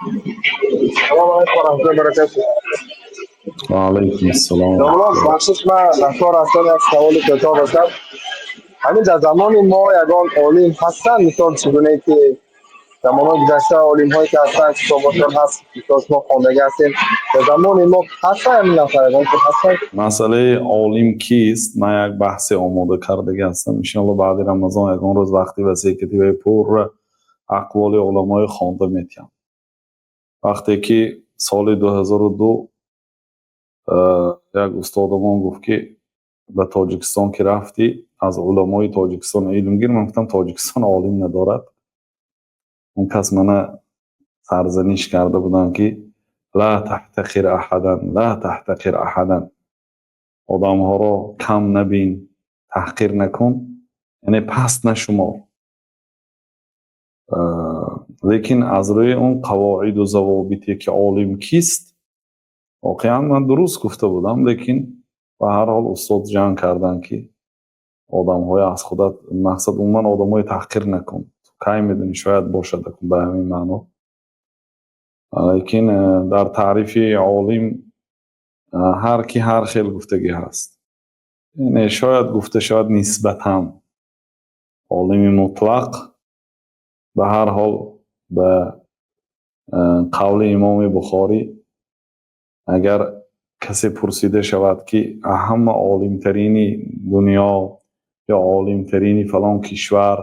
Салом алайкум ва раҳматуллоҳи ва баракатуҳ. Ва алайкум ассалом. Домла, бахшиш, ман дар ҳастам, як саволи кӯтоҳ доштам. Ҳамин дар замони мо ягон олим ҳастанд, мисол, чӣ гунае ки замонҳои гузашта олимҳое ки ҳастанд, китобошон ҳаст, мисол, шумо хондагӣ ҳастем, дар замони мо ҳастанд ҳамин нафар, ягон ки ҳастанд? Масъалаи олим кист, ман як баҳсе омода кардагӣ ҳастам. Иншоалло, баъди Рамазон ягон рӯз вақти васеъ ки вай пурра ақволи уламои хонда метиҳам. Вақте ки соли 2002 як устодамон гуфт, ки ба Тоҷикистон ки рафтӣ, аз уламои Тоҷикистон илм гир, ман гуфтам, Тоҷикистон олим надорад. Он кас мана сарзаниш карда буданд, ки ла таҳтақир аҳадан, ла таҳтақир аҳадан, одамҳоро кам набин, таҳқир накун, яъне паст нашумор. Лекин аз рӯи он қавоиду завобите, ки олим кист, воқеан ман дуруст гуфта будам, лекин ба ҳар ҳол устод ҷанг карданд, ки одамҳои аз худат, мақсад, умуман одамҳои таҳқир накун, кай медонӣ, шояд бошад, ба ҳамин маъно. Лекин дар таърифи олим ҳар ки ҳар хел гуфтагӣ ҳаст. Яъне шояд гуфта шавад, нисбатан олими мутлақ, ба ҳар ҳол, ба қавли Имоми Бухорӣ, агар касе пурсида шавад, ки ҳама олимтарини дунё ё олимтарини фалон кишвар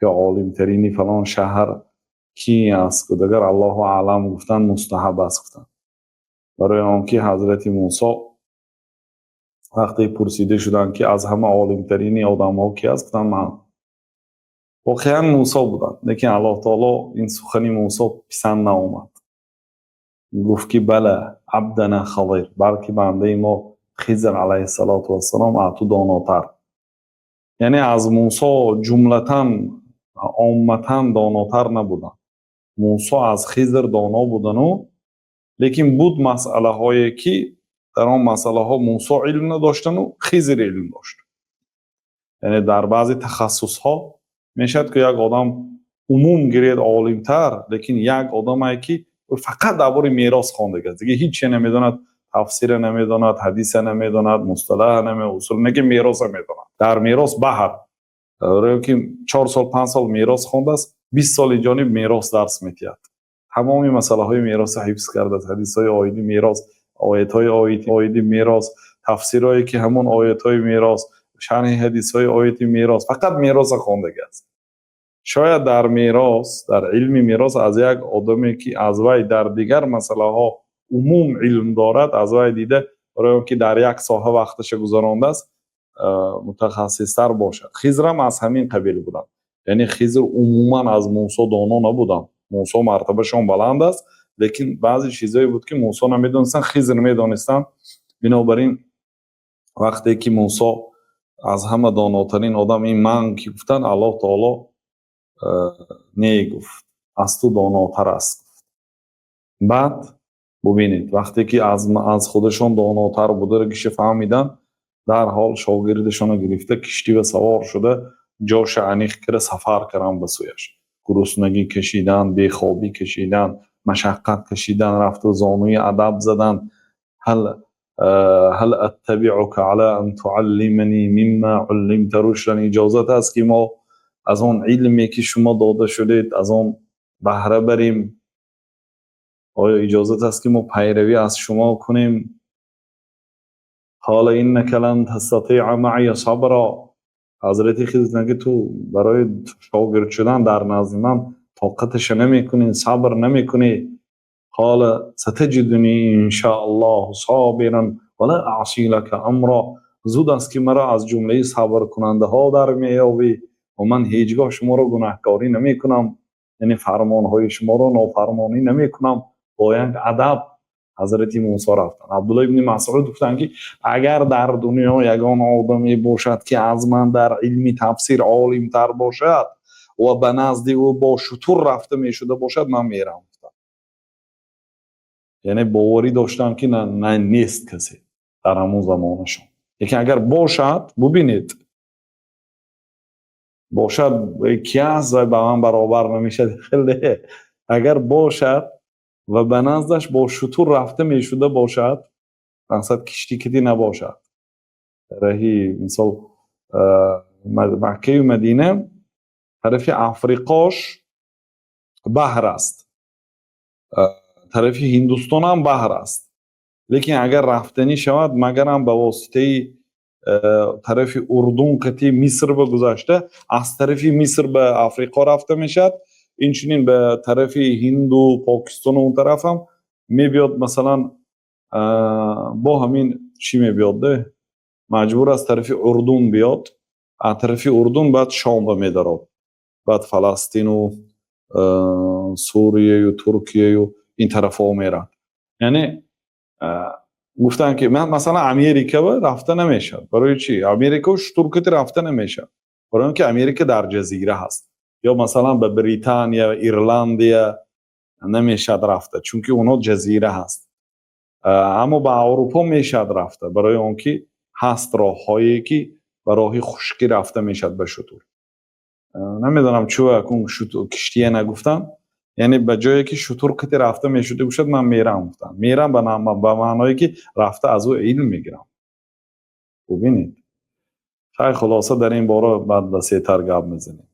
ё олимтарини фалон шаҳр кӣ аст, гуфт, агар Аллоҳу аълам гуфтан мустаҳаб аст, гуфтанд. Барои он ки ҳазрати Мусо вақте пурсида шуданд, ки аз ҳама олимтарини одамҳо ки аст, гуфтанд, ман. Воқеан Мусо буданд, лекин Аллоҳ таоло ин сухани Мусо писанд наомад, гуфт, ки бала абдана Хазир, балки бандаи мо Хизр алайҳиссалоту вассалом аз ту донотар. Яъне аз Мусо ҷумлатан, омматан донотар набуданд. Мусо аз Хизр доно будану, лекин буд масъалаҳое, ки дар он масъалаҳо Мусо илм надоштану Хизр илм дошт. Яъне дар баъзе тахассусҳо мешавад, ки як одам умум гиред олимтар, лекин як одамае, ки фақат дар бораи мерос хондагааст, дига ҳиче намедонад, тафсира намедонад, ҳадиса намедонад, мусталаҳа намедонад, усул, лекин мероса медонад. Дар мерос баҳр, ки 4 сол, 5 сол мерос хондааст, 20 соли ҷониб мерос дарс метиҳад, тамоми масъалаҳои мероса ҳифз кардааст, ҳадисҳои оиди мерос, оятҳои оиди мерос, тафсирҳое, ки ҳамон оятҳои мерос, шарҳи ҳадисҳои ояти мерос, фақат мероса хондагааст. Шояд дар мерос, дар илми мерос аз як одаме, ки аз вай дар дигар масъалаҳо умум илм дорад, аз вай дида, барои он ки дар як соҳа вақташа гузарондааст, мутахассистар бошад. Хизрам аз ҳамин қабил буданд. Яъне Хизр умуман аз Мусо доно набуданд. Мусо мартабашон баланд аст, лекин баъзе чизҳое буд, ки Мусо намедонистанд, Хизр медонистанд. Бинобар ин вақте ки Мусо аз ҳама донотарин одам ин ман ки гуфтанд, Аллоҳ таоло не гуфт, аз ту донотар аст гуфт. Баъд бубинед, вақте ки аз худашон донотар бударагиша фаҳмиданд, дарҳол шогирдашонро гирифта, киштива савор шуда, ҷоша аниқ кира, сафар карданд ба сӯяш. Гуруснагӣ кашидан, бехобӣ кашидан, машаққат кашидан, рафту зонуи адаб задан. Ҳал аттабиука ала ан туаллимани мимма уллимта рушдан, иҷозат аст, ки мо аз он илме, ки шумо дода шудед, аз он баҳра барем? Оё иҷозат аст, ки мо пайравӣ аз шумо кунем? Қола иннака лан тастатиа маъия сабра. Ҳазрати Хизр гуфтанд, ки ту барои шогирд шудан дар назди ман тоқаташа намекунӣ, сабр намекунӣ. Қола сатаҷидуни иншааллоҳу собиран ва ла аъси лака амро, зуд аст, ки маро аз ҷумлаи сабркунандаҳо дар меёбӣ ва ман ҳеҷ гоҳ шуморо гунаҳкорӣ намекунам, яъне фармонҳои шуморо нофармонӣ намекунам. Бо як адаб ҳазрати Мусо рафтанд. Абдулло ибни Масъуд гуфтанд, ки агар дар дунё ягон одаме бошад, ки аз ман дар илми тафсир олимтар бошад ва ба назди ӯ бо шутур рафта мешуда бошад, ман мерам. Яъне боварӣ доштам, ки на нест касе дар ҳамон замонашон, лекин агар бошад, бубинед, бошад, ки аст, ба ман баробар намешавад. Хеле агар бошад. Ва ба наздаш бо шутур рафта мешуда бошад, мақсад, киштӣ китӣ набошад. Раҳи, мисол, Маккаю Мадина тарафи Африқош баҳр аст, тарафи Ҳиндустон ҳам баҳр аст, лекин агар рафтанӣ шавад, магарам ба воситаи тарафи Урдун қити Миср ба гузашта, аз тарафи Миср ба Африқо рафта мешавад. Инчунин ба тарафи Ҳинду Покистону он тараф ҳам мебиёд. Масалан, бо ҳамин чӣ мебиёд, маҷбур аз тарафи Урдун биёд, аз тарафи Урдун баъд Шом ба медарод, баъд Фаластину Сурияю Туркияю ин тарафҳо меравад. Яъне гуфтанд, ки масалан, Америка ба рафта намешавад. Барои чӣ? Америка шутур кити рафта намешавад, барои он ки Америка дар ҷазира ҳаст. Ё масалан, ба Британия, Ирландия намешавад рафта, чунки онҳо ҷазира ҳаст. Аммо ба Аврупо мешавад рафта, барои он ки ҳаст роҳҳое, ки ба роҳи хушкӣ рафта мешавад ба шутур. Намедонам, чӯ акун киштия нагуфтам. Яъне ба ҷое ки шутур қити рафта мешуда бошад, ман мерам, гуфтам. Мерам ба маъное ки рафта аз ӯ илм мегирам. Бубинед, хай, хулоса, дар ин бора баъд васеътар гап мезанем.